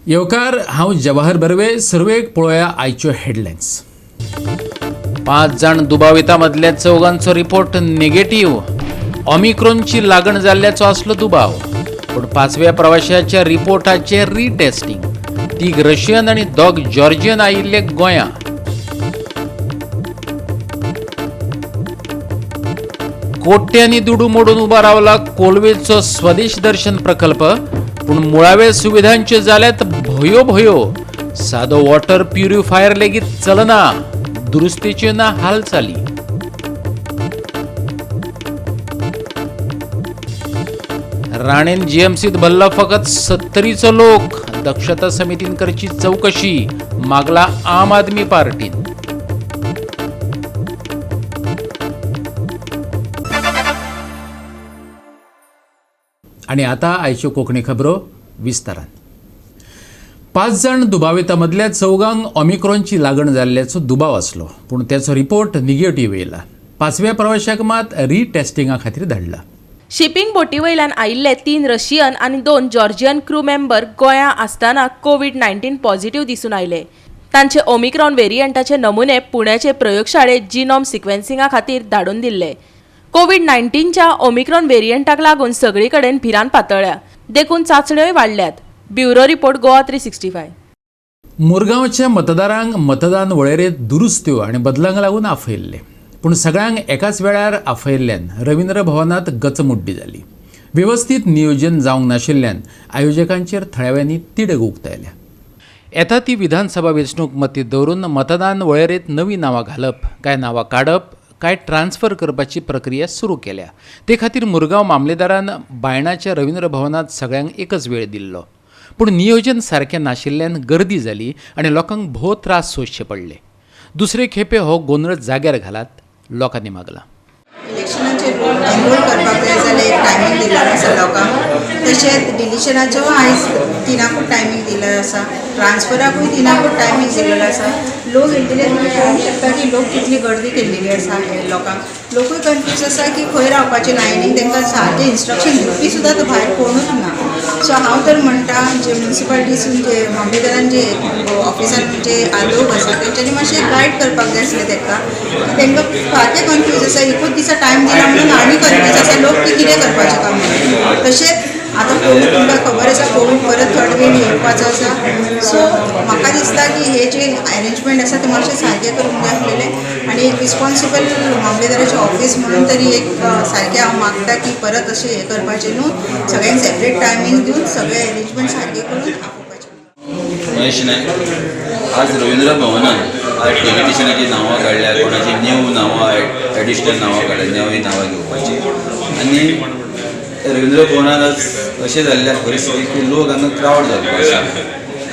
येवकार, हांव जवाहर बर्वे. सुरवेक पळोवया आयच्यो हेडलायन्स. 5 जाण दुबावितां मदल्या 4 रिपोर्ट नेगेटिव्ह. ओमिक्रॉनची लागण जाल्ल्याचो आसलो दुबाव, पूण 5व्या प्रवाशाच्या रिपोर्टाचे रिटेस्टिंग. 3 रशियन आनी 2 जॉर्जियन आयिल्ले गोंया. कोट्यांनी दुडू मोडून उबो रावला कोलवेचो स्वदेश दर्शन प्रकल्प, पूण मुळाव्या सुविधांच्यो जाल्यात भोयो भोयो. सादो वॉटर प्युरिफायर लेगीत चलना, दुरुस्तीच्यो ना हालचाली. राणेन जीएमसीत भल्ला फकत 70चो लोक. दक्षता समितीन करची चौकशी, मागला आम आदमी पार्टीन. आणि आता आयच्यो कोंकणी खबरो विस्तारान. 5 जाण दुबावितां मदल्या 4 ओमिक्रॉनची लागण जाल्ल्याचो दुबाव आसलो, पूण त्याचो रिपोर्ट निगेटिव्ह येयला. 5व्या प्रवाशाक मात रिटेस्टिंगा खातीर धाडला. शिपिंग बोटी वयल्यान आयिल्ले 3 रशियन आनी 2 जॉर्जियन क्रू मेंबर गोंया आसतना कोवीड-19 पॉझिटिव्ह दिसून आयले. तांचे ओमिक्रॉन वेरियंटाचे नमुने पुण्याचे प्रयोगशाळेत जिनोम सिक्वेन्सिंगा खातीर धाडून दिल्ले. कोवीड-19च्या ओमिक्रॉन वेरियंटाक लागून सगळी कडेन भिरांत पातळ्ळ्या, देखून चांचण्योय वाडल्यात. Bureau report, Goa 365. मुरगांवच्या मतदारांक मतदान वळेरेंत दुरुस्त्यो आनी बदलांक लागून आफयल्ले, पूण सगळ्यांक एकाच वेळार आफयल्ल्यान रवींद्र भवनांत गचमुड्डी जाली. वेवस्थीत नियोजन जावंक नाशिल्ल्यान आयोजकांचेर थळाव्यांनी तिडक उक्तायल्या. येता ती विधानसभा वेंचणूक मतींत दवरून मतदान वळेरेंत नवीं नांवां घालप, कांय नांवां काडप, कांय ट्रान्स्फर करपाची प्रक्रिया सुरू केल्या. ते खातीर मुरगांव मामलेदारान बायणाच्या रवींद्र भवनांत सगळ्यांक एकच वेळ दिल्लो, पूण नियोजन सारकें नाशिल्ल्यान गर्दी जाली आनी लोकांक भोव त्रास सोंसचे पडले. दुसरे खेपे हो गोंदळ जाग्यार घालात, लोकांनी मागला. इलेक्शनाचेर एनरोल करपाक जाय जाल्यार एक टायमींग दिल्लो आसा लोकांक, तशेंच डिलिशनाचो आयज 3क टायमींग दिल्लो आसा, ट्रान्सफराकूय 3क टायमींग दिल्लो आसा. लोक येयल्ले तुमी पळोवंक शकता की लोक कितली गर्दी केल्लेली आसा. हे लोकांक लोकूय कन्फ्यूज आसा की खंय रावपाचें लायनीक, तांकां सारकें इन्स्ट्रक्शन दिवपी सुद्दां भायर कोणूच ना. सो हांव तर म्हणटा, जे म्युनिसिपालिटीसून जे मामलेदारान जे ऑफिसान जे लोक आसा तेंच्यांनी मातशें गायड करपाक जाय आसलें तांकां, की तांकां सारकें कन्फ्यूज आसा. एकूच दिसा टायम दिला म्हणून आनी कन्फ्यूज आसा लोक की कितें करपाचें काय म्हणून. तशेंच आतां कोवीड तुमकां खबर आसा, कोवीड परत थर्ड वेव येवपाचो आसा. सो म्हाका दिसता की हे जे अरेंजमेंट आसा ते मातशें सारकें करूंक जाय आसलेलें आनी एक रिस्पोन्सिबल मामलेदाराचें ऑफीस म्हणून तरी एक सारकें हांव मागता की परत अशें हें करपाचें न्हू, सगळ्यांक सेपरेट टायमींग दिवन सगळें अरेंजमेंट सारकें करून आपोवपाचें. महेश नायक. आज रवींद्र भवनान आज डेलिटेशनाची नांवां काडल्या, कोणाची न्यू नांवां, एडिशनल नांवां काडल्या, नवीं नांवां घेवपाची. आनी रवींद्र भवनान आज अशें जाल्ल्या परिस्थिती की लोक हांगा क्रावड जाल्लो आसा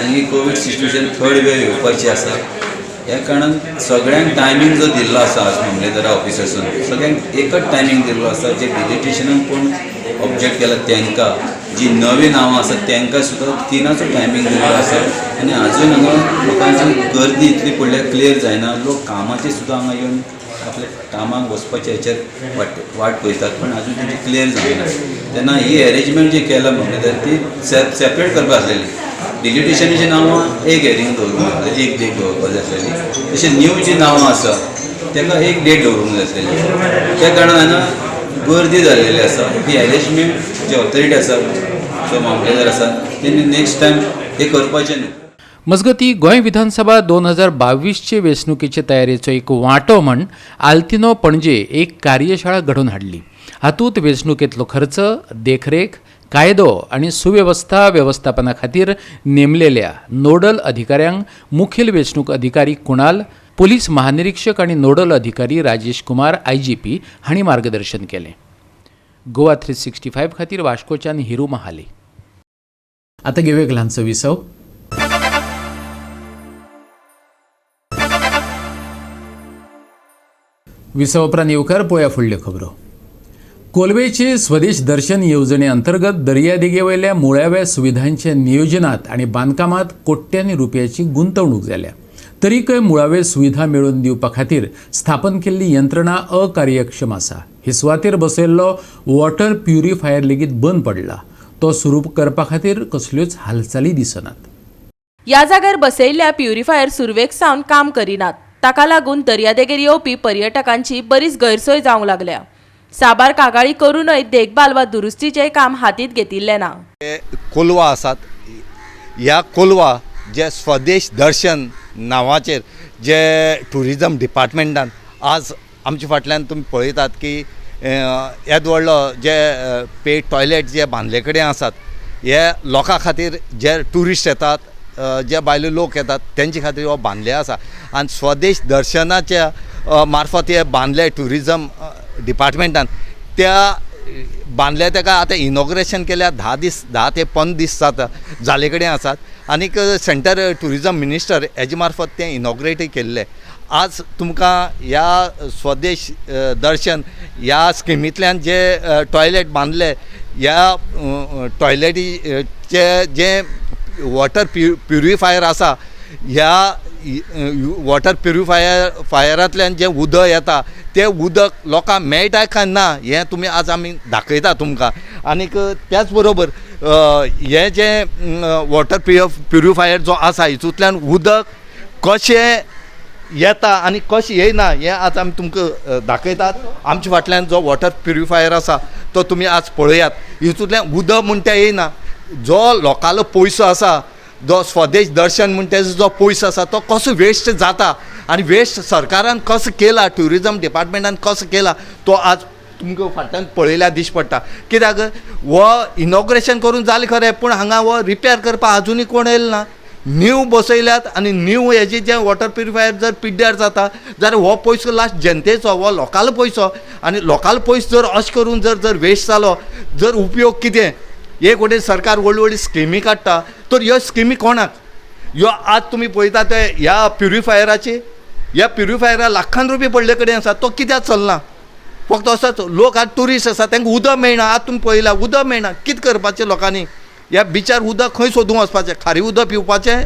आनी कोवीड सिच्युएशन थर्ड वेव येवपाची आसा. ह्या कारणान सगळ्यांक टायमींग जो दिल्लो आसा आज मामलेदारा ऑफिसासून सगळ्यांक एकच टायमींग दिल्लो आसा. जे डिलिटेशनान कोण ऑब्जेक्ट केला तांकां, जी नवीं नांवां आसा तांकां सुद्दां 3चो टायमींग दिल्लो आसा. आनी आजून हांगा लोकांची गर्दी इतली पडल्या, क्लियर जायना. लोक कामाचे सुद्दां हांगा येवन आपल्या कामाक वचपाचे हेचेर वाट पळयतात, पण आजून तेंची क्लियर जायना. तेन्ना ही एरेंजमेंट जी केला मामलेदार ती सेपरेट करपा आसलेली. डिलिटेशनाची नांवां एक हेरींग दवरूंक जाय आसलेली, एक डेट दवरपाक जाय आसलेली. तशें न्यू जी नांवां आसा तांकां एक डेट दवरूंक जाय आसलेली. त्या कारणान हांगा गर्दी जाल्लेली आसा. ही एरेंजमेंट जे ऑथॉरिटी आसा, जो मामलेदार आसा, तेणी नेक्स्ट टायम हें करपाचें न्हू. मजगती, गोंय विधानसभा 2022चे वेंचणुकेचे तयारेचो एक वांटो म्हण आल्तिनो पणजे एक कार्यशाळा घडोवन हाडली. हातूंत वेंचणुकेंतलो खर्च, देखरेख, कायदो आनी सुवेवस्था वेवस्थापना खातीर नेमलेल्या नोडल अधिकाऱ्यांक मुखेल वेंचणूक अधिकारी कुणाल, पोलीस महानिरीक्षक आनी नोडल अधिकारी राजेश कुमार IGP हांणी मार्गदर्शन केलें. गोवा 365 खातीर वास्कोच्यान हिरू महाली. आतां घेवया एक ल्हानसो विसव. विसव उपरांत येवकार पळोवया फुडल्यो खबरो. कोलवेचे स्वदेश दर्शन येवजणे अंतर्गत दर्यादेगेवयल्या मुळाव्या सुविधांच्या नियोजनात आनी बांदकामात कोट्यांनी रुपयाची गुंतवणूक जाल्या, तरीकय मुळावे सुविधा मेळोवन दिवपा खातीर स्थापन केल्ली यंत्रणा अकार्यक्षम आसा. हे सुवातेर बसयल्लो वॉटर प्युरिफायर लेगीत बंद पडला. तो सुरू करपा खातीर कसल्योच हालचाली दिसनात. ह्या जाग्यार बसयल्ल्या प्युरिफायर सुरवेक सावन काम करिनात. ताका लागून दर्यादेगेर येवपी पर्यटकांची बरीच गैरसोय जावंक लागल्या. साबार कागाळी करूनय देखभाल वा दुरुस्तीचें काम हातींत घेतिल्लें ना. कोलवा आसात, ह्या कोलवा जे स्वदेश दर्शन नांवाचेर जे ट्युरिजम डिपार्टमेंटान आज आमच्या फाटल्यान तुमी पळयतात की येदो व्हडलो जे पेड टॉयलेट जे बांदले कडेन आसात, हे लोकां खातीर जे ट्युरिस्ट येतात, जे भायले लोक येतात तेंचे खातीर हो बांदले आसा. आनी स्वदेश दर्शनाच्या मार्फत हे बांदले ट्युरिजम डिपार्टमेंटान, त्या बांदले ताका आतां इनॉग्रेशन केल्यार 10 ते 15 दीस जाता जाले कडेन आसात. आनीक सेंटर ट्युरिजम मिनिस्टर हेजे मार्फत तें इनॉग्रेटय केल्लें. आज तुमकां ह्या स्वदेश दर्शन ह्या स्किमींतल्यान जे टॉयलेट बांदले, ह्या टॉयलेटीचे जे वॉटर प्युरिफायर आसा, ह्या वॉटर प्युरिफायरांतल्यान जें उदक येता तें उदक लोकांक मेळटा काय ना हें तुमी आज आमी दाखयता तुमकां. आनीक त्याच बरोबर हें जें वॉटर प्युरिफायर जो आसा हितूंतल्यान उदक कशें येता आनी कशें येयना हें आज आमी तुमकां दाखयतात. आमच्या फाटल्यान जो वॉटर प्युरिफायर आसा तो तुमी आज पळयात. हितूंतल्यान उदक म्हणटा येयना, जो लोकांलो पयसो आसा, जो स्वदेश दर्शन म्हणटा जो पयसो आसा तो कसो वेस्ट जाता आनी वेस्ट सरकारान कसो केला, ट्युरिजम डिपार्टमेंटान कसो केला तो आज तुमकां फाटल्यान पळयल्यार दिश्टी पडटा. कित्याक हो इनॉग्रेशन करून जालें खरें, पूण हांगा हो रिपेर करपाक आजुनूय कोण येयलो ना. न्यू बसयल्यात आनी न्यू हेजे जे वॉटर प्युरिफायर जर पिड्ड्यार जाता जाल्यार हो पयसो लास्ट जनतेचो, हो लोकांलो पयसो. आनी लोकांलो पयसो जर अशें करून जर जर वेस्ट जालो जर उपयोग कितें? एक वटेन सरकार व्हडली व्हडली स्किमी काडटा, तर ह्यो स्किमी कोणाक? ह्यो आज तुमी पळयता ते ह्या प्युरिफायराची, ह्या प्युरिफायरा लाखान रुपया पडले कडेन आसा, तो कित्याक चलना? फक्त असोच लोक आज ट्युरिस्ट आसा तांकां उदक मेळना. आज तुमी पळयला उदक मेळना, कितें करपाचें लोकांनी? ह्या बिचार उदक खंय सोदूंक वचपाचें? खारी उदक पिवपाचें?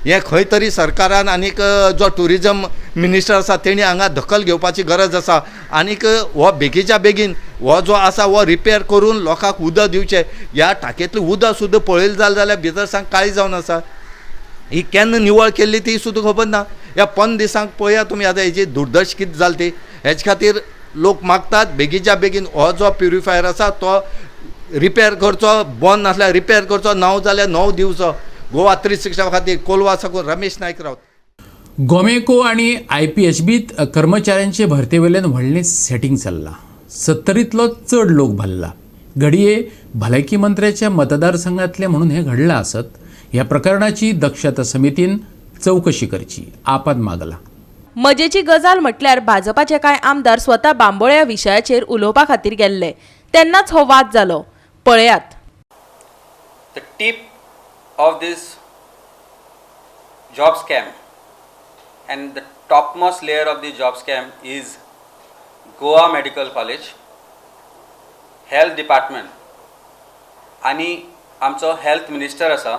हें खंय तरी सरकारान आनीक जो ट्युरिजम मिनिस्टर आसा तेणी हांगा दखल घेवपाची गरज आसा. आनीक हो बेगीच्या बेगीन हो जो आसा हो रिपेर करून लोकांक उदक दिवचें. ह्या टाकयेंतलें उदक सुद्दां पळयलें जालें जाल्यार भितर सामकें काळी जावन आसा. ही केन्ना निवळ केल्ली ती सुद्दां खबर ना. ह्या 15 दिसांक पळया तुमी आतां हेजी दुर्दश कितें जाली ती. हेजे खातीर लोक मागतात बेगीच्या बेगीन हो जो प्युरिफायर आसा तो रिपेर करचो, बंद नासल्यार रिपेर करचो, नाव जाल्यार नव दिवचो. गोवा 360 खातीर कोलवा साकून रमेश नायक रावत. गोमेको आनी IPHBत कर्मचाऱ्यांचे भरते वयल्यान व्हडलें सेटिंग चल्लां. 70तलो चड लोक भरला. घडये भलायकी मंत्र्याच्या मतदारसंघातले म्हणून हें घडलां आसत. ह्या प्रकरणाची दक्षता समितीन चवकशी करची आपान मागला. मजेची गजाल म्हटल्यार भाजपाचे कांय आमदार स्वता बांबोळ्या विशयाचेर उलोवपा खातीर गेल्ले तेन्नाच हो वाद जालो. पळयात. The tip of this job scam and the topmost layer of the job scam is Goa Medical College, Health Department आनी आमचो हेल्थ मिनिस्टर आसा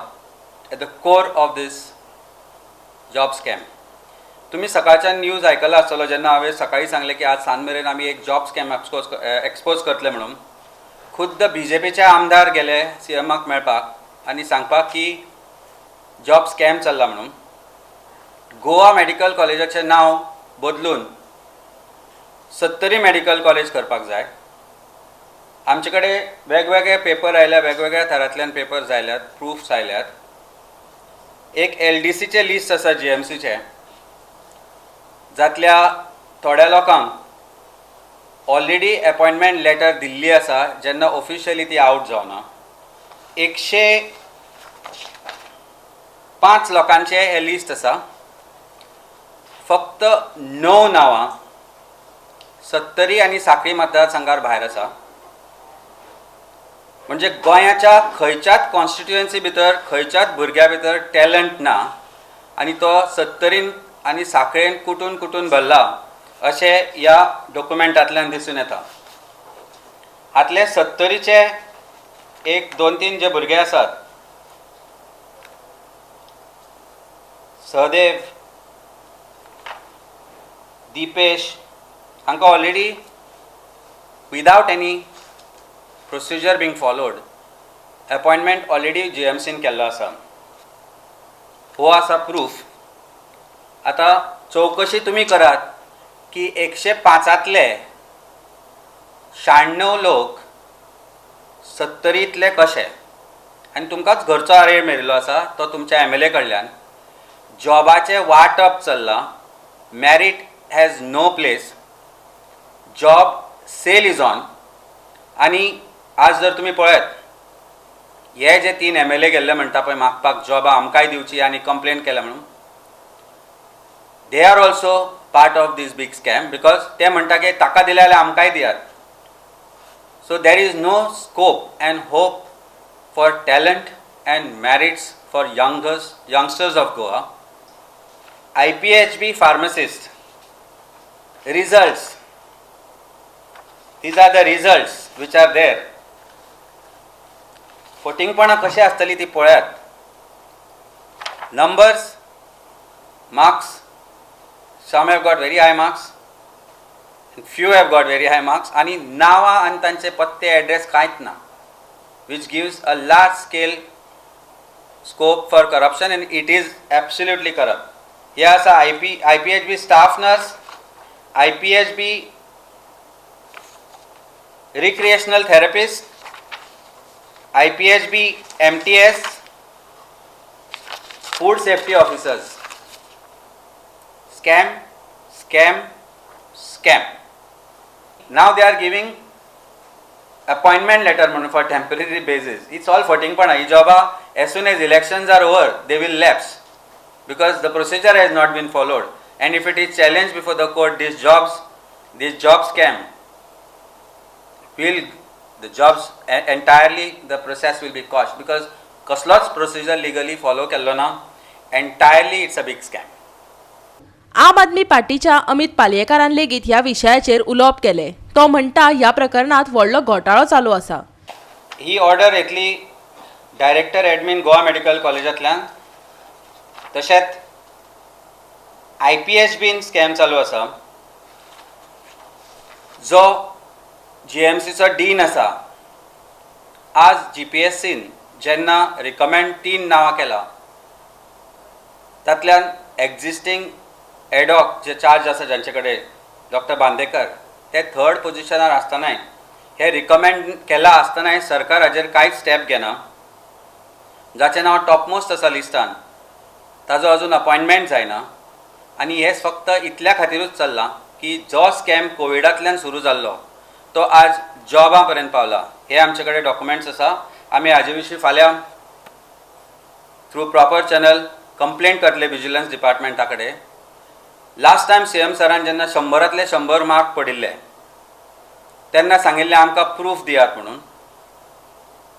at the core of this job scam. तुमी सकाळच्यान न्यूज आयकला आसतलो जेन्ना हांवें सकाळी सांगलें की आज सांज मेरेन आमी एक जॉब स्कॅम एक्सपोज करतले म्हणून. खुद्द बीजेपीचे आमदार गेले सीएमाक मेळपाक आनी सांगपाक की जॉब स्कॅम चल्ला म्हणून. गोवा मेडिकल कॉलेजाचें नांव बदलून 70 मेडिकल कॉलेज करपाक जाय. आमचे कडेन वेगवेगळे पेपर आयल्या, वेगवेगळ्या थरांतल्यान पेपर्स आयल्यात, प्रुफ्स आयल्यात. एक LDCचें लिस्ट आसा GMCचें, जातल्या थोड्या लोकांक ऑलरेडी अपॉयंटमेंट लेटर दिल्ली आसा जेन्ना ऑफिशियली ती आवट जावना. 105 लोकांचें हें लिस्ट आसा. फक्त 9 नांवां 70 आनी साखळी मतदारसंघार भायर आसा. म्हणजे गोंयाच्या खंयच्याच कॉन्स्टिट्युएन्सी भितर खंयच्याच भुरग्या भितर टॅलंट ना आनी तो 70 आनी साखळेन कुटून कुटून भरला अशें ह्या डॉक्युमेंटांतल्यान दिसून येता. हातले 70चे 1, 2, 3 जे भुरगे आसात, सहदेव, दीपेश, हांकां already without any procedure being followed appointment already GMCन केल्लो आसा. हो आसा प्रूफ. आतां चवकशी तुमी करात की 105तले 96 लोक 70तले कशे, आनी तुमकांच घरचो आरेळ मेळिल्लो आसा तो तुमच्या MLA कडल्यान. जॉबाचें वांटप चल्लां, merit has no place, job sale is on. आनी आज जर तुमी पळयत हे जे 3 MLA गेल्ले म्हणटा पळय मागपाक जॉबां आमकांय दिवची आनी कंप्लेन केल्या म्हणून, they are also part of this big scam, because ते म्हणटा की ताका दिले जाल्यार आमकांय दियात. So there is no scope and hope for talent and merits for youngsters of Goa. IPHB pharmacist results, these are the results which are there. फटींगपणां कशें आसतली ती पळयात. Numbers, marks, some have got very high marks, few have got very high marks, आनी नांवां आनी तांचे पत्ते address कांयच ना, which gives a large scale scope for corruption, and it is absolutely corrupt. हे आसा IPHB staff nurse, IPHB recreational therapist, IPHB MTS, food safety officers. Scam, scam, scam. Now they are giving appointment letter म्हणून for temporary basis. It's all फटींगपणां. He जॉबां as soon as elections are over they will lapse, because the procedure has not been followed, and if it is challenged before the court, this job scam will, the jobs entirely the process will be quashed, because कसलोच procedure legally follow केल्लो ना, entirely it's a big scam. आम आदमी पार्टीच्या अमित पालयेकारान लेगीत ह्या विशयाचेर उलोवप केलें. तो म्हणटा ह्या प्रकरणांत व्हडलो घोटाळो चालू आसा. ही ऑर्डर येतली डायरेक्टर एडमिन गोवा मेडिकल कॉलेजांतल्यान. तशेंच IPHBन स्कॅम चालू आसा. जो GMCचो डीन आसा, आज GPSCन जेन्ना रिकमेंड 3 नांवां केला, तातल्यान एक्झिस्टींग एडॉक जे चार्ज आसा जांचे कडेन डॉक्टर बांदेकर, ते थर्ड पोजिशनार आसतनाय, हे रिकमेंड केला आसतनाय सरकार हाजेर कांयच स्टेप घेना. जाचें नांव टॉपमोस्ट आसा लिस्टान, ताजो अजून अपॉयंटमेंट जायना. आनी हें फक्त इतल्या खातिरूच चल्लां की जो स्कॅम कोविडांतल्यान सुरू जाल्लो तो आज जॉबा पर्यंत पावला. हे आमचे कडेन डॉक्युमेंट्स आसा. आमी हाजे विशीं फाल्यां थ्रू प्रॉपर चॅनल कंप्लेंट करतले विजिलन्स डिपार्टमेंटा कडेन. लास्ट टायम CM सरान जेन्ना 100तले 100 मार्क पडिल्ले तेन्ना सांगिल्लें आमकां प्रूफ दियात म्हणून.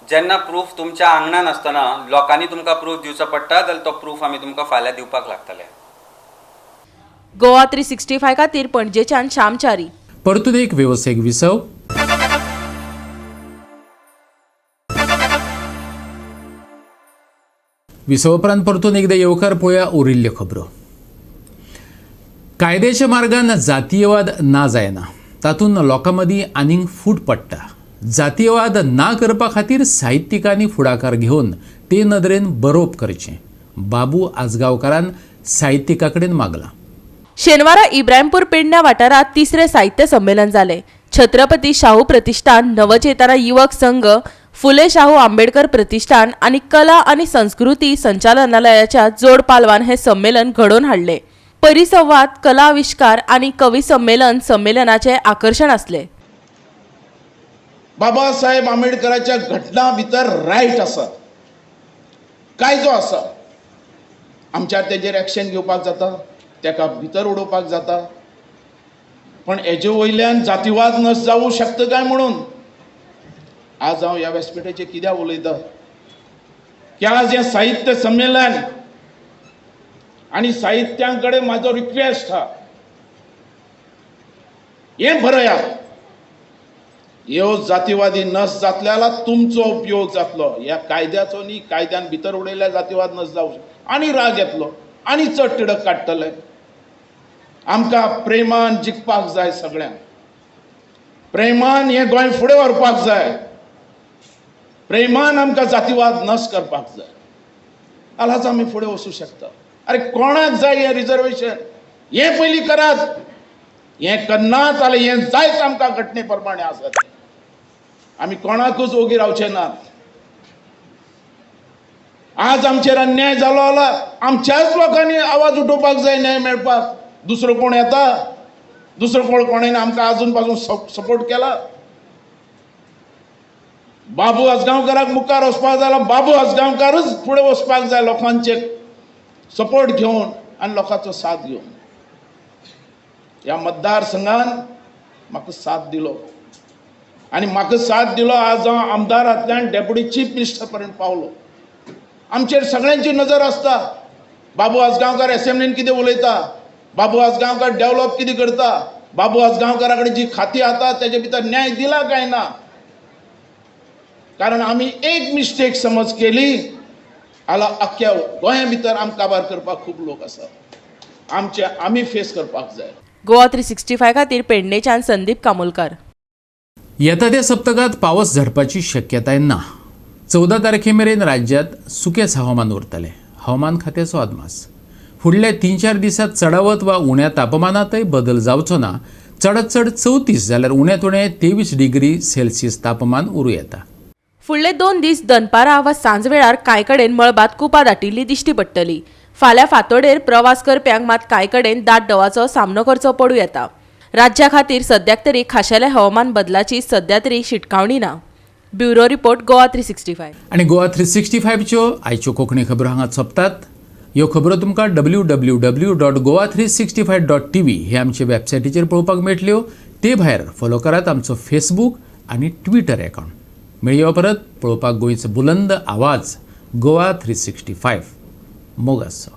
जेन्ना प्रूफ तुमच्या आंगणान आसतना लोकांनी तुमकां प्रूफ दिवचो पडटा, जाल्यार तो प्रूफ आमी तुमकां फाल्यां दिवपाक लागतले. गोवा 365 खातीर पणजेच्यान श्यामचारी. परतून एक वेवसायीक विसव. विसव उपरांत परतून एकदा येवकार पळोवया उरिल्ल्यो खबरो. कायद्याच्या मार्गान जातीयवाद ना जायना, तातूंत लोकां मदीं आनीक फूट पडटा. जातीयवाद ना करपा खातीर साहित्यिकांनी फुडाकार घेवन ते नदरेन बरोवप करचें, बाबू आजगांवकारान साहित्यिकां कडेन मागलां. शेनवारा इब्राहिमपूर पेडण्या वाठारांत तिसरें साहित्य संमेलन जालें. छत्रपती शाहू प्रतिष्ठान, नवचेतना युवक संघ, फुले शाहू आंबेडकर प्रतिष्ठान आनी कला आनी संस्कृती संचालनालयाच्या जोड पालवान हें संमेलन घडोवन हाडलें. परिसंवाद, कला आविश्कार आनी कवी संमेलन संमेलनाचें आकर्शण आसलें. बाबासाहेब आंबेडकराच्या घटना भितर रायट आसा, कायदो आसा, आमच्या तेजेर एक्शन घेवपाक जाता, तेका भितर उडोवपाक जाता, पण हेजे वयल्यान जातीवाद न जावूं शकता काय म्हणून आज हांव ह्या व्यासपीठाचेर कित्याक उलयता की आज हें साहित्य संमेलन आनी साहित्यां कडेन म्हाजो रिक्वेस्ट आहा, हें बरयात, ह्यो जातीवादी नस जातले जाल्यार तुमचो उपयोग जातलो. ह्या कायद्याचो न्ही, कायद्यान भितर उडयल्यार जातीवाद नस जावं शकता आनी राग येतलो आनी चड तिडक काडटले. आमकां प्रेमान जिखपाक जाय, सगळ्यांक प्रेमान हें गोंय फुडें व्हरपाक जाय, प्रेमान आमकां जातीवाद नस करपाक जाय. जाल्यार आमी फुडें वचूं शकता. अरे कोणाक जाय हें रिजर्वेशन? हें पयलीं करात. हें करना जाल्यार हें जायच आमकां घटने प्रमाणे आसा तें. आमी कोणाकूच ओगी रावचे नात. आज आमचेर अन्याय जालो जाल्यार आमच्याच लोकांनी आवाज उठोवपाक जाय न्याय मेळपाक. दुसरो कोण येता? दुसरो कोण कोणें आमकां आजून पासून सपोर्ट केला? बाबू आजगांवकाराक मुखार वचपाक जाय जाल्यार बाबू आजगांवकारूच फुडें वचपाक जाय, लोकांचे सपोर्ट घेवन आनी लोकांचो साथ घेवन. ह्या मतदारसंघान म्हाका साथ दिलो आनी म्हाका साथ दिलो, आज हांव आमदारांतल्यान डेप्युटी चीफ मिनिस्टर पर्यंत पावलो. आमचेर सगळ्यांची नजर आसता. बाबू आजगांवकार एसेंब्लीन कितें उलयता, बाबू आजगांवकार डेवलप कितें करता, बाबू आजगांवकारा कडेन जी खाती आता तेजे भितर न्याय दिला काय ना. कारण आमी एक मिस्टेक समज केली जाल्यार अख्ख्या गोंया भितर आमकां काबार करपाक खूब लोक आसात. आमचे आमी फेस करपाक जाय. गोवा 365 खातीर पेडणेच्यान संदीप कामोलकर. येता त्या सप्तकात पावस झडपाची शक्यताय ना. 14 तारखे मेरेन राज्यात सुकेच हवामान उरतलें. हवामान खात्याचो अदमास. फुडल्या 3-4 दिसात चडावत वा उण्या तापमानातय बदल जावचो ना. चडात चड 34 जाल्यार उण्यांत उणें 23 डिग्री सेल्सियस तापमान उरूं येता. फुडले 2 दीस दनपारां वा सांजवेळार कांय कडेन मळबांत कुपां दाटिल्ली दिश्टी पडटली. फाल्यां फांतोडेर प्रवास करप्यांक मात कांय कडेन दाट दवाचो सामनो करचो पडूं येता. राज्या खातीर सद्याक तरी खाशेल्या हवामान बदलाची सद्या तरी शिटकावणी ना. Bureau report, Goa 365. आनी गोवा 365च्यो आयच्यो कोंकणी खबरो हांगा सोंपतात. ह्यो खबरो तुमकां www.goa365.tv हे आमचे वेबसायटीचेर पळोवपाक मेळटल्यो. ते भायर फॉलो करात आमचो फेसबूक आनी ट्विटर अकावंट. मेळया परत पळोवपाक गोंयचो बुलंद आवाज गोवा 365. मोग आसचो.